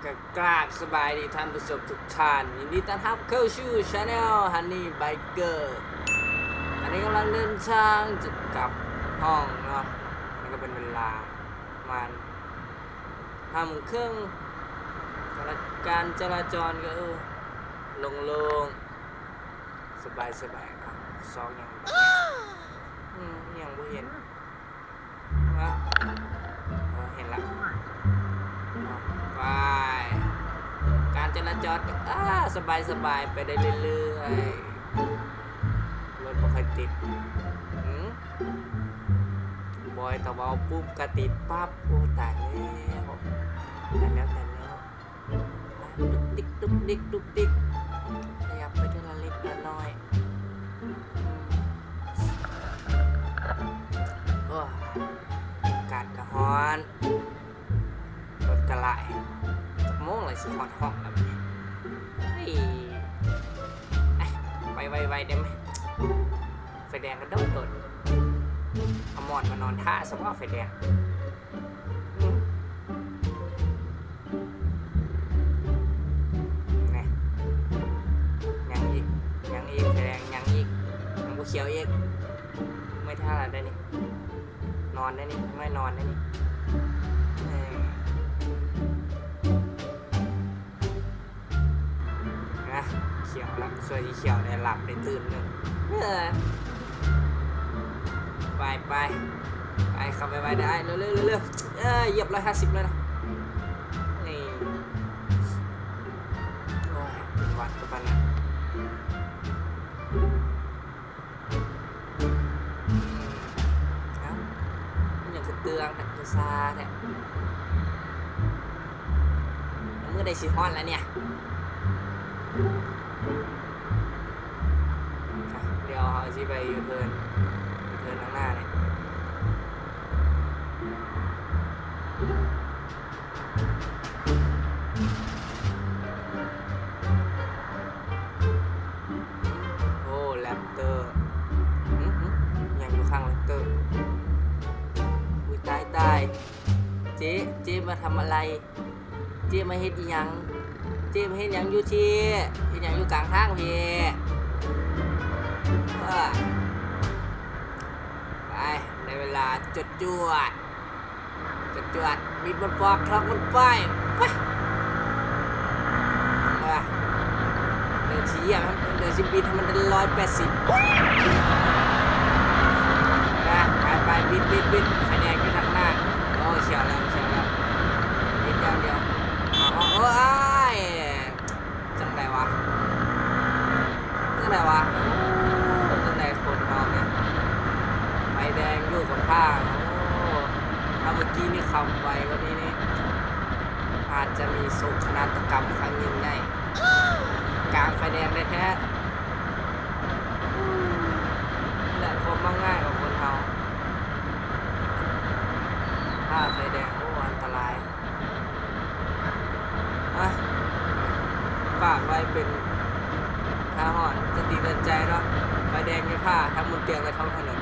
ກະກາບສະບາຍດີທ່ານຜູ້ຊົມທຸກທ່ານ, ຍິນດີຕ້ອນຮັບເຂົ້າສູ່ Channel Honey Biker. ຕອນນີ້ກຳລັງເດີນທາງຈະກັບຫ້ອງເນາະ, ນີ້ກະເປັນເວລາປະມານຫ້າໂມງເຄິ່ງ. ການຈະລາຈອນກະ ເອີ ໂລ່ງໆ ສະບາຍໆ ເນາະ. ຊອກຫຍັງ ອືມ ຫຍັງບໍ່ເຫັນ. ເອີ ເອີ ເຫັນລະ ໄປ. ການຈະລາຈອນກະ ອາ ສະບາຍໆ ໄປໄດ້ເລື້ອຍໆ ລົດບໍ່ຄ່ອຍຕິດ. ຫື ບອຍຕາເວົ້າປຸບກະຕິດປັບ. ໂອ້ ຕາຍແລ້ວ ຕາຍແລ້ວ ຕາຍແລ້ວ. ດຸກດິກ ດຸກດິກ ດຸກດິກ ຂະຫຍັບໄປເທື່ອລະເລັກລະນ້ອຍ. ໂອ້ຍ ອາກາດກະຮ້ອນ ລົດກະຫຼາຍ. ຈັກໂມງລະຊິຮອດຫ້ອງລະບາດນີ້? ເອີຍ ໄປໄວໆ ໄດ້ໄໝ? ໄຟແດງກະດົນໆ ເອົາໝອນມານອນຖ້າຊະບໍ່ ໄຟແດງ. ອືມ ແນ່ ຍັງອີກ ຍັງອີກ ໄຟແດງຍັງອີກ ຍັງບໍ່ຂຽວອີກ. ເມື່ອຍທ່າລະໄດ໋ນີ້ ນອນໄດ໋ນີ້ ເມື່ອຍນອນໄດ໋ນີ້. ເອີ ນະ ຂຽວລະ ຊ່ວຍຊິຂຽວໄດ້ ຫຼັບໄດ້ຕື່ນເລີຍ. ເອີ ໄປ ໄປ ໄປ ເຂົ້າໄປໄວໆ ເດີ ເອີ ເອີ ເອີ ເອີ ຢຽບຮ້ອຍຫ້າສິບເລີຍນະ. ນີ້ ໂອ້ຍ ເປັນຫວັດຄືກັນນະ. ເອົ້າ ມັນຫຍັງຄືເຕືອງແທ້ ຄືຊາແທ້? ມື້ໃດຊິຮອດລະເນຍ? ດຽວເຮົາຊິໄປຢູເທີນ ຢູເທີນທາງໜ້ານີ້. ໂອ້ ແຣັບເຕີ ຫຶ ຫຶ ຫຍັງຢູ່ຂ້າງແຣັບເຕີ? ອຸ້ຍ ຕາຍ ຕາຍ ເຈ ເຈມາທຳອະໄລ? ເຈມາເຮັດອີ່ຫຍັງ? ເຈມາເຮັດຫຍັງຢູ່ທີ່ ເຮັດຫຍັງຢູ່ກາງທາງພີ້? ເອີ ໄປ ໄດ້ເວລາຈວດໆ. ຈວດໆ ບິດໝົດປອກ ທອກໝົດປ້າຍ ໄປ ເອີ ດຽວຊິຢຽບ ດຽວຊິບິດໃຫ້ມັນໄດ້ຮ້ອຍແປດສິບ ໄປ ໄປ ບິດ ບິດ ບິດ ໄຟແດງຢູ່ທາງໜ້າ ໂອ້ ຂຽວແລ້ວ ຂຽວແລ້ວ ບິດຢ່າງດຽວ ເອົາ ເອົາ ໂອ້ຍ ຈັ່ງໃດວະ ຈັ່ງໃດວະ ໂອ້ ຈັ່ງໃດຄົນເຮົານີ້ ໄຟແດງຢູ່ກັບທາງ ໂອ້ ຖ້າເມື່ອກີ້ນີ້ຂັບໄວກວ່ານີ້ນີ້ ອາດຈະມີໂສກນາດຕະກຳຄັ້ງຍິ່ງໃຫຍ່ ກາງໄຟແດງແທ້ໆ ແລະ ຄວາມມັກງ່າຍຂອງຄົນເຮົາ ຖ້າໄຟແດງ ໂອ້ ອັນຕະລາຍ. ອ່ະ ຝາກໄວ້ເປັນອຸທາຫອນ ສະຕິເຕືອນໃຈເນາະ ໄຟແດງຢ່າຜ່າ ທັງບົນຕຽງ ແລະ ທ້ອງຖະໜົນ.